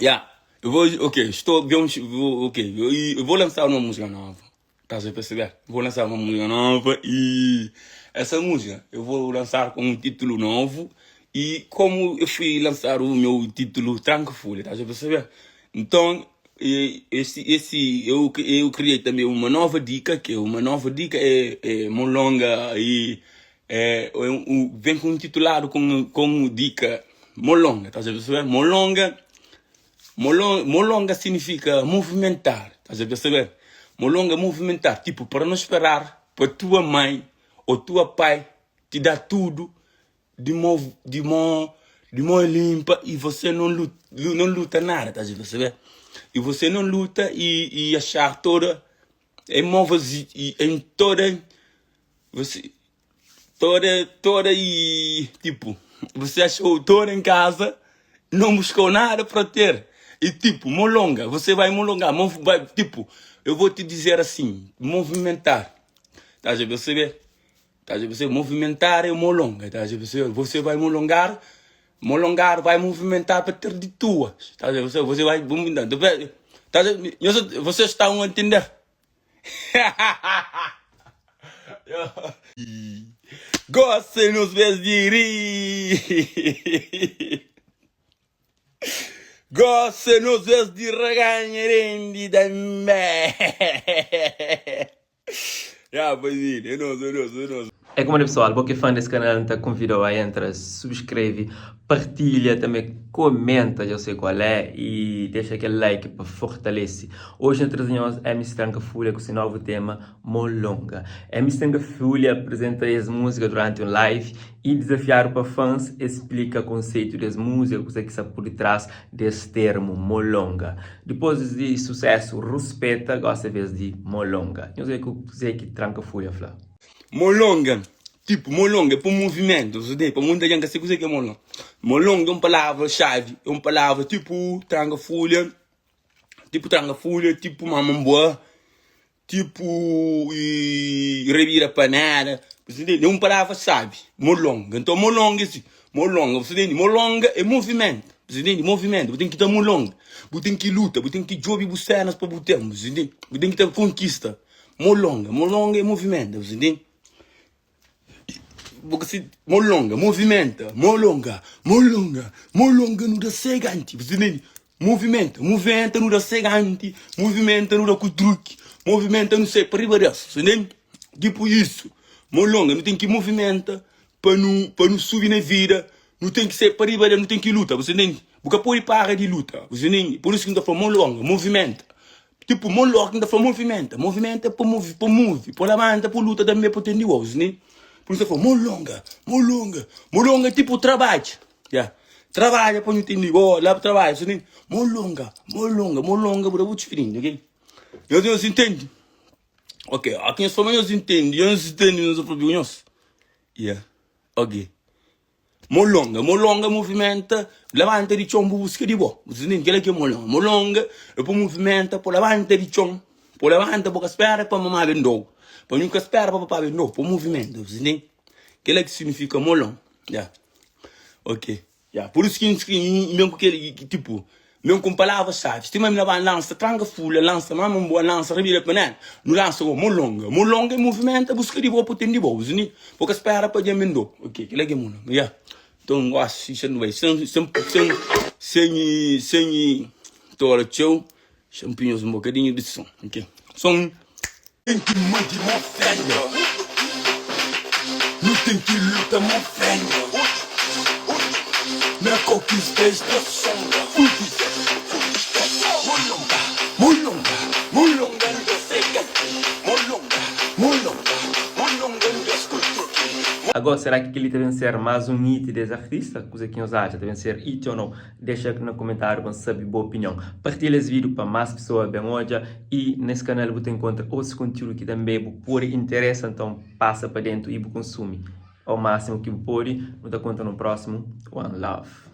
Yeah, eu vou, ok, estou, vou, ok, eu, eu vou lançar uma música nova. Estás a perceber? Vou lançar uma música nova e essa música eu vou lançar com um título novo e como eu fui lançar o meu título Tranca Folha, estás a perceber? Então, esse, esse, eu, eu criei também uma nova dica, que é uma nova dica é, é molonga e é, é um, vem com um titulado com, com dica molonga, estás a perceber? Molonga Molonga, molonga significa movimentar, estás a perceber? Molonga é movimentar, tipo, para não esperar para tua mãe ou tua pai te dar tudo de mão, de mão, de mão limpa e você não luta, não luta nada, estás a perceber? E você não luta e, e achar toda em mão vazia, em toda você toda toda e tipo, você achou toda em casa, não buscou nada para ter. E tipo, molonga, você vai molongar, vai, tipo, eu vou te dizer assim, movimentar. Estás a perceber? Estás a perceber? Movimentar é molonga, estás a perceber? Você vai molongar, molongar vai movimentar para ter de tuas. Estás a perceber? Você vai movimentar. Estás a, vocês estão a entender? Gosta nos vez de rir. Gosta nos vez de reganha rendi também. Ya, pois é, nosso, nosso, nosso. É como pessoal, bo que é fã desse canal, N ta konvidau a entra, subscreve, partilha, também comenta, já sei qual é, e deixa aquele like pa fortalece. Hoje N traze nhos MC Tranka Fulha ku se novo tema Molonga. MC Tranka Fulha apresenta es música durante un live e desafiadu pa fãs explica konseitu des música, kuze ki sta por detrás des termu Molonga. Dipôs di sucesso Ruspeta, gosi é vez di Molonga. Nhos obi kuze ki Tranka Fulha fla. Molonga, tipo, molonga é pa un movimentu, pa munta jen ka se kuze ki é molonga. Molonga é un palavra xavi, é un palavra tipo tranga fulha, tipo tranga fulha, tipo mamamboa, tipo rebira panela, você entende? É un palavra xavi, molonga. Então molonga é si, molonga, você entende? Molonga é movimentu, você entende? Movimentu, bu ten ki ta molonga, bu ten ki luta, bu ten ki djobe bu senas pa bu ten, você entende? Bu ten ki ta konkista. Molonga, molonga é movimenta, você entende? Você, molonga, movimenta, molonga, molonga, molonga no da cegante, você entende? Movimenta, movimenta no da cegante, movimenta no da cutruque, movimenta no sei para riba dessa, você entende? Tipo isso, molonga, não tem que movimenta para não, para não subir na vida, não tem que ser para riba dessa, não tem que luta, você entende? Porque pode parar de luta, você entende? Por isso que não tá falando molonga, movimenta. Tipo, mon loki nta fla movimenta, movimenta pa move, pa move, pa labanta, pa luta tambe pa ten di ous, ne? Por isso ta fla molonga, molonga, molonga é tipo trabadja, ya, trabadja pa nhu ten di bo, la pa trabadja, so ne? Molonga, molonga, molonga bu da bu diferenti, ok? Nhos, nhos intendi? Ok, aki nhos fla ma nhos intendi, nhos intendi, nhos ta fla nhos, ya, ok. Molonga, molonga movimenta, labanta di txon bu buska di bo. Bu ntende? Kela ki é molonga. Molonga é pa movimenta, pa labanta di txon, pa labanta, pa ka spera pa mamá ben dou, pa nhu ka spera pa papá ben dou, pa movimenta, bu ntende? Kela ki signifika molon. Ya. Ok. Ya, pur isu ki N ben ku kel tipo, N ben ku un palavra xavi. Sima mi na ba lansa tranka fulha, lansa mama un boa, lansa rabida panela, nu lansa go molonga. Molonga é movimenta, buska di bo pa ten di bo, bu ntende? Bo ka spera pa dja mendou. Ok, kila ki é molonga, ya. Nton, gosi xa nu bai sen, sen, sen, sen, sen tora txeu, xa N pui nhos un bokadinhu di son, ok? Son. Ten ki mandi mo fenha Nu ten ki luta mo fenha Na kokista es ta songa Molonga, molonga, molonga nda sega-ti Molonga, molonga, molonga nda skutu-ti. Agora, será ki kel-li ta ben ser más un hit des artista? Kuze ki nhos atxa? Ta ben ser hit ou nau? Dexa na komentáriu pa N sabe bo opinion. Partilha es vídiu pa más pesoa ben odja i nes kanal bu ta enkontra otus kontiúdu ki tanbê bu pode interesa. Nton pasa pa dentu i bu konsumi ao másimu ki bu pode. Nu ta konta no prósimu. One love.